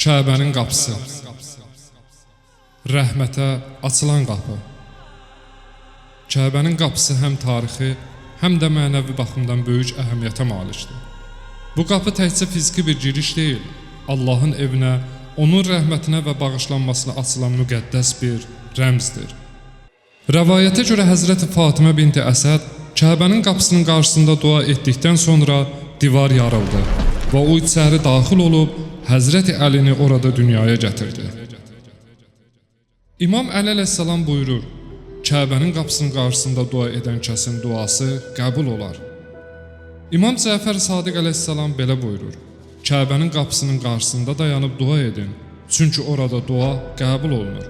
Kəbənin qapısı. Rəhmətə açılan qapı. Kəbənin qapısı həm tarixi, həm də mənəvi baxımdan böyük əhəmiyyətə malikdir. Bu qapı təkcə fiziki bir giriş deyil, Allahın evinə, onun rəhmətinə və bağışlanmasına açılan müqəddəs bir rəmzdir. Rəvayətə görə Həzrəti Fatimə binti Əsəd Kəbənin qapısının qarşısında dua etdikdən sonra divar yarıldı və o içəri daxil olub Həzrəti Əlini orada dünyaya gətirdi. İmam Əli əleyhissalam buyurur: Kəbənin qapısının qarşısında dua edən kəsin duası qəbul olar. İmam Cəfər Sadiq əleyhissalam belə buyurur: Kəbənin qapısının qarşısında dayanıb dua edin, çünki orada dua qəbul olunur.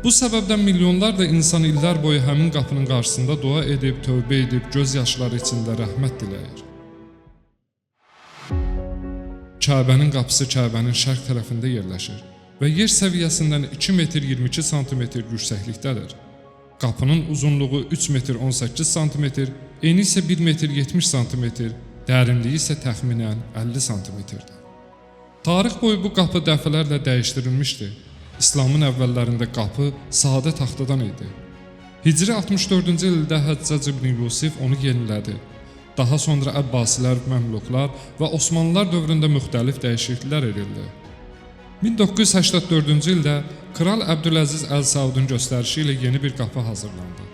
Bu səbəbdən milyonlarla insan illər boyu həmin qapının qarşısında dua edib, tövbə edib, göz yaşları içində rəhmət diləyir. Kəbənin qapısı Kəbənin şərq tərəfində yerləşir və yer səviyyəsindən 2 metr 22 santimetr yüksəklikdədir. Qapının uzunluğu 3 metr 18 santimetr, eni isə 1 metr 70 santimetr, dərinliyi isə təxminən 50 santimetrdir. Tarix boyu bu qapı dəfələrlə dəyişdirilmişdi. İslamın əvvəllərində qapı sadə taxtadan idi. Hicri 64-cü ildə Həccac ibn Yusif onu yenilədi. Daha sonra Əbbasilər, Məmluklar və Osmanlılar dövründə müxtəlif dəyişikliklər edildi. 1984-cü ildə Kral Əbdüləziz Əl Saudun göstərişi ilə yeni bir qapı hazırlandı.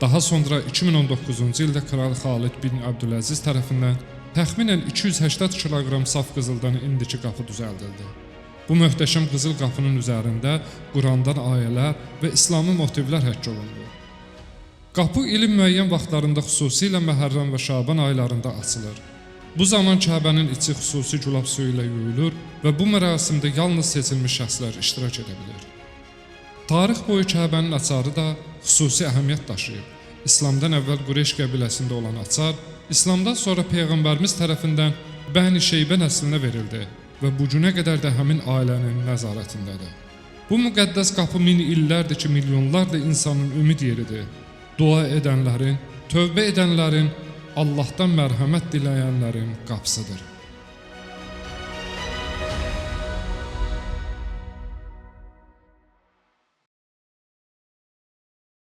Daha sonra 2019-cu ildə Kral Xalid bin Əbdüləziz tərəfindən təxminən 280 kiloqram saf qızıldan indiki qapı düzəldildi. Bu möhtəşəm qızıl qapının üzərində Qurandan ayələr və İslami motivlər həkk olundu. Qapı ilin müəyyən vaxtlarında, xüsusilə Məhərrəm və Şaban aylarında açılır. Bu zaman Kəbənin içi xüsusi gülab suyu ilə yuyulur və bu mərasimdə yalnız seçilmiş şəxslər iştirak edə bilir. Tarix boyu Kəbənin açarı da xüsusi əhəmiyyət daşıyıb. İslamdan əvvəl Qureyş qəbiləsində olan açar, İslamdan sonra Peyğəmbərimiz tərəfindən Bəni Şeybə nəslinə verildi və bu günə qədər də həmin ailənin nəzarətindədir. Bu müqəddəs qapı min illərdir ki, milyonlarla insanın ümid yeridir. Dua edənlərin, tövbə edənlərin, Allahdan mərhəmət diləyənlərin qapısıdır.